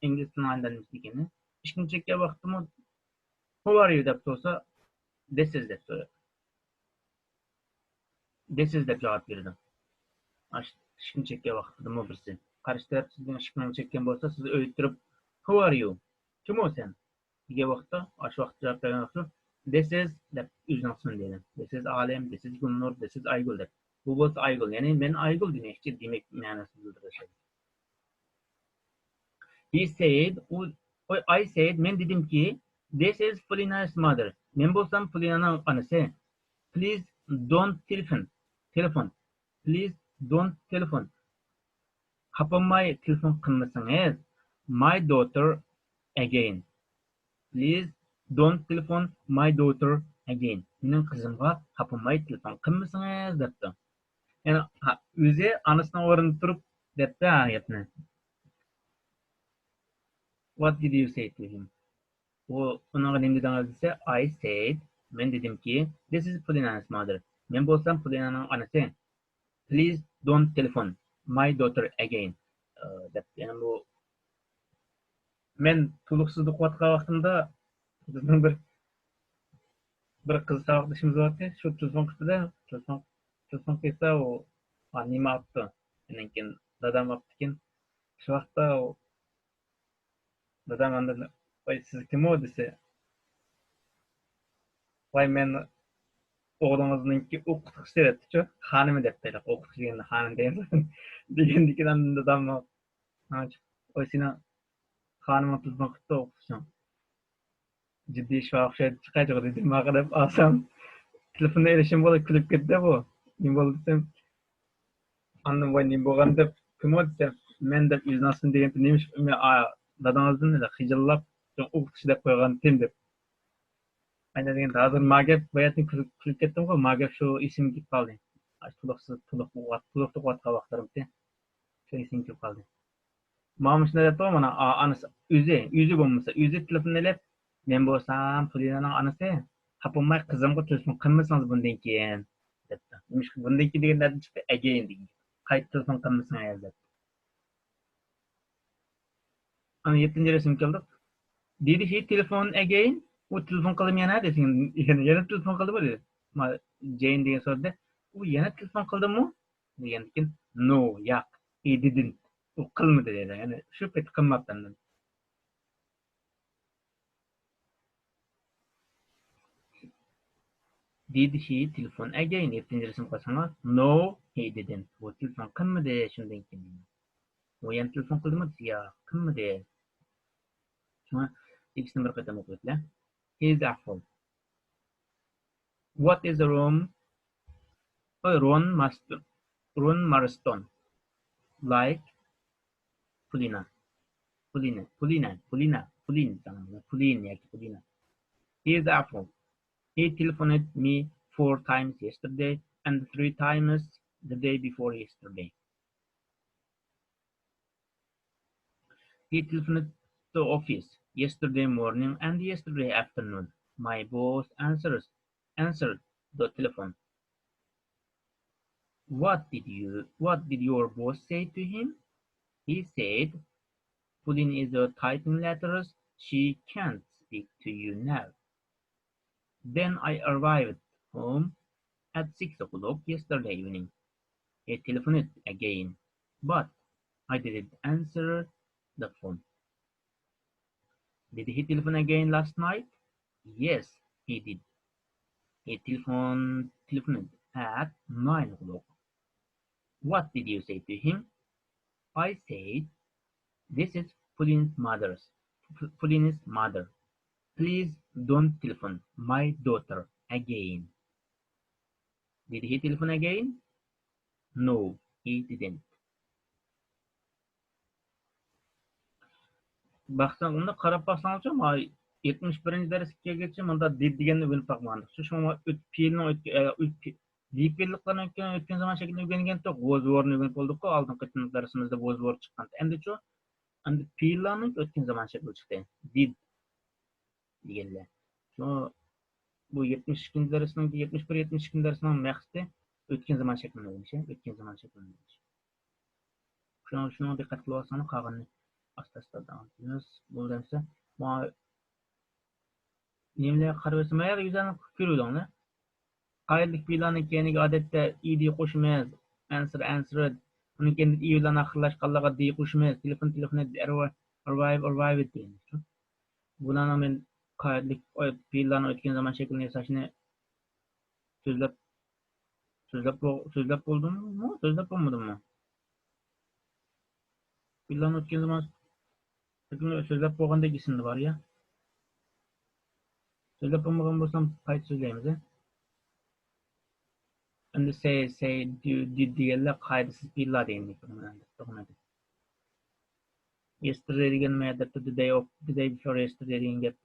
ئىنگلىز تىلىنىڭ ئاينىڭ نېمىسى ئىكەننى. ئىشىكنى چەككەن ۋاقىتتىمۇ، Who are you دەپ سورىسا، This is دەپ سورىدى. This is دەپ جاۋاب بېرىدۇ. ئىشىكنى چەككەن ۋاقىتتىمۇ بىرسى. قارشى تەرەپ سىزنىڭ ئىشىكنى چەككەن بولسا، سىز ئۆيدە تۇرۇپ، Who are you؟ كىم ئۇ سەن؟ دېگەن ۋاقىتتا، ئاشۇ ۋاقىت جاۋاب بەرگەن ۋاقىتتا، This is دەپ ئۆزىنىڭ ئىسمىنى دەيدۇ. This is ئالىم، this is گۈلنۇر، this is ئايگۈل دەپ. بۇ بولسا ئايگۈل، يەنى مەن ئايگۈل دېمەكچى، دېمەك مەنىسىنى بىلدۈرۈش. He said، ئۇ، ئۇ، I said، مەن دېدىمكى، This is Polina's mother. مەن بولسام پولىنانىڭ ئانىسى. Please don't telephone. تېلېفون. Please don't telephone. خاپىماي تېلېفون قىلمىسىڭىز. My daughter again. Please don't telephone my daughter again. مېنىڭ قىزىمغا خاپىماي تېلېفون قىلمىسىڭىز دەپتۇ. يەنى ھا، ئۆزى ئانىسىنىڭ ئورنىدا تۇرۇپ دەپتۇ ھا گەپنى. What did you say to him? ئۇ، ئۇنىڭغا نېمە دېدىڭىز دېسە، I said، مەن دېدىمكى، this is Polina's mother. مەن بولسام پولىنانىڭ ئانىسى. Please don't telephone my daughter again. ئى، دەپ، يەنى بۇ مەن تولۇقسىز ئوقۇۋاتقان ۋاقتىمدا بىزنىڭ بىر، بىر قىز ساۋاقدىشىمىز بارتى. شۇ تېلېفون قىپتىدە، تېلېفون، تېلېفون قىلسا ئۇ، ئا، نېمە ئاپتۇ. ئاندىن كېيىن دادام ئاپتىكەن. شۇ ۋاقىتتا ئۇ دادام ئاندىن، ۋاي، سىز كىم ئۇ؟ دېسە، ۋاي، مەن ئوغلىڭىزنىڭكى ئوقۇتقۇچىسى دەپتىچۇ. خانىمى دەپ قويدۇق. ئوقۇتقۇچى دېگەندە خانىم دەيمىز. دېگەندىكىن ئاندىن دادام، ۋاي، سېنىڭ خانىمىڭ تېلېفون قىپتۇ ئوقۇتقۇچىڭ. جىددىي ئىش بار ئوخشايدۇ، چىقايچۇ دېدىم ماقا دەپ ئالسام، تېلېفوننى ئېلىشىم بولۇپ كۈلۈپ كەتتى بۇ. نېمە بولدى دېسەم، ئاندىن ۋاي نېمە بولغان دەپ، كىم ئۇ دېسەم، مەن دەپ ئۆزىنى ئاستىن دېگەنتى نېمىش، مەن، ئا، دادىڭىزدىن خىجىللاپ، شۇڭا ئوقۇتقۇچى دەپ قويغانتىم دەپ. ئاينا دېگەندە ھازىر ما گەپ، باياتىن كۈلۈپ، كۈلۈپ كەتتىمغۇ، ما گەپ شۇ ئېسىمگە كېلىپ قالدى. ئاشۇ تولۇقسىز، تولۇق، تولۇق ئوقۇۋاتقان ۋاقىتلىرىمتى. شۇ ئېسىمگە كېلىپ قالدى. مانا مۇشۇنداق دەپتۇ، مانا، ئا-، ئانىسى ئۆزى، ئۆزى بولمىسا، ئۆزى تېلېفون ئېلىپ، مەن بولسام پولىنانىڭ ئانىسى، خاپا بولماي قىزىمغا تېلېفون قىلمىسىڭىز بۇندىن كېيىن، دەپتۇ. نېمىشقا بۇندىن كېيىن دېگەن نەدىن چىقتى؟ ئەگەين دېگەن. قايتا تېلېفون قىلمىسىڭىز، دەپتۇ. ئانا يەتتىنچى رەسىمگە كەلدۇق. Did he telephone again? ئۇ تېلېفون قىلدىمۇ يەنە دېسە، يەنە، يەنە تېلېفون قىلدىمۇ دېدى. ما-، جېين دېگەن سورىدى. ئۇ يەنە تېلېفون قىلدىمۇ؟ دېگەندىكىن، no، ياق، he didn't. ئۇ قىلمىدى دەيدۇ. يەنى شۇ پېتى قىلماپتۇ ئاندىن. Did he telephone again؟ يەتتىنچى رەسىمگە قارىساڭلار، no، he didn't. ئۇ تېلېفون قىلمىدى شۇندىن كېيىن. ئۇ يەنە تېلېفون قىلدىمۇ دېسە، ياق، قىلمىدى. شۇڭا ئىككىسىنى بىر قېتىم ئوقۇۋېتىلە. He is awful. What is wrong? Oh, Ron Marston. Ron Marston. Like Polina. Polina. Polina. Polina. Polina. Polina. He is awful. He telephoned me four times yesterday and three times the day before yesterday. He telephoned the office yesterday morning and yesterday afternoon. My boss answers, answered the telephone. What did you, what did your boss say to him? He said, Pauline is, uh, typing letters. She can't speak to you now. Then I arrived home at six o'clock yesterday evening. He telephoned again, but I didn't answer the phone. Did he telephone again last night? Yes, he did. He telephoned, telephoned at nine o'clock. What did you say to him? I said, this is Pauline's mother's, Pauline's mother. Please don't telephone my daughter again. Did he telephone again? No, he didn't. باقساڭ، ئۇنداق قاراپ باقساڭلارچۇ، ما يەتمىش بىرىنچى دەرسكە كەلگەچكە مۇندا دىد دېگەننى ئۆگىنىپ باقمىغانىدۇق. شۇ، شۇڭا ئۆت-، پېئىلنىڭ ئۆتكە-، ئە، ئۆت-، پې-، دېيىپ پېئىللىقلارنى ئۆتكەن، ئۆتكەن زامان شەكلىنى ئۆگەنگەنتۇق. ۋوز ۋورنى ئۆگىنىپ بولدۇققۇ، ئالدىنقى قېتىملىق دەرسىمىزدە ۋوز ۋور چىققانتى. ئەمدىچۇ؟ ئەمدى پېئىللارنىڭ ئۆتكەن زامان شەكلى چىقتى. دىد دېگەنلەر. شۇ، بۇ يەتمىش ئىككىنچى دەرسنىڭ، يەتمىش بىر، يەتمىش ئىككىنچى دەرسنىڭ مەقسىتى ئۆتكەن زامان شەكلىنى ئۆگىنىش، ئۆتكەن زامان شەكلىنى ئۆگىنىش. شۇنىڭ، شۇنىڭغا دىققەت قىلىۋالساڭلار، قالغىنىنى ئاستا-ئاستا داۋام قىلىمىز. بولدى ئەمسە، ماڭا نېمىلەرگە قارىۋەرسەم، ھەر يۈزلەرنى كۆرۈۋېلىڭلار. قائىدىلىك پېئىللارنىڭ كەينىگە ئادەتتە ئىدى قوشىمىز، ئەنسىر، ئەنسىرىد. ئۇنىڭ كەينىدىن ئى بىلەن ئاخىرلاشقانلارغا دى قوشىمىز، تېلېفون، تېلېفون، ئەرۋايىپ، ئەرۋايىپ دېگەن. بۇلارنىڭ مەن قائىدىلىك پېئىللارنىڭ ئۆتكەن زامان شەكلىنى ياساشنى سۆزلەپ، سۆزلەپ بو-، سۆزلەپ بولدۇممۇ؟ سۆزلەپ بولمىدىممۇ؟ پېئىللارنى ئۆتكەن زامان شەكلىنى سۆزلەپ بولغاندەك ئېسىمدە بار، يا. سۆزلەپ بولمىغان بولسام، قايتا سۆزلەيمىز، ھە. ئەمدى سەي، سەي، دى، دى دېگەنلەر قائىدىسىز پېئىللار دېگەندەك. توغرا. Yesterday دېگەن نېمە دەپتۇ؟ The day of, the day before yesterday دېگەن گەپ.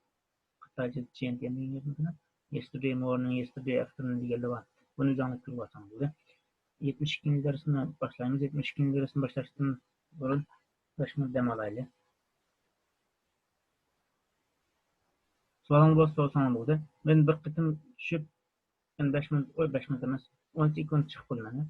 خىتايچە چيەنتيەن دېگەن گەپمىكىن؟ Yesterday morning, yesterday afternoon دېگەنلەر بار. بۇنى ئۆزۈڭلار كۆرۈپ ئالساڭلار بولدى. يەتمىش ئىككىنچى دەرسنى باشلايمىز. يەتمىش ئىككىنچى دەرسنى باشلاشتىن بۇرۇن بەش مىنۇت دەم ئالايلى. سوئالىڭىز بولسا سورىساڭلار بولدى. مەن بىر قېتىم چۈشۈپ، يەنە بەش مىنۇت، ئوي، بەش مىنۇت ئەمەس، ئون سېكۇنت چىقىپ قالىمەن.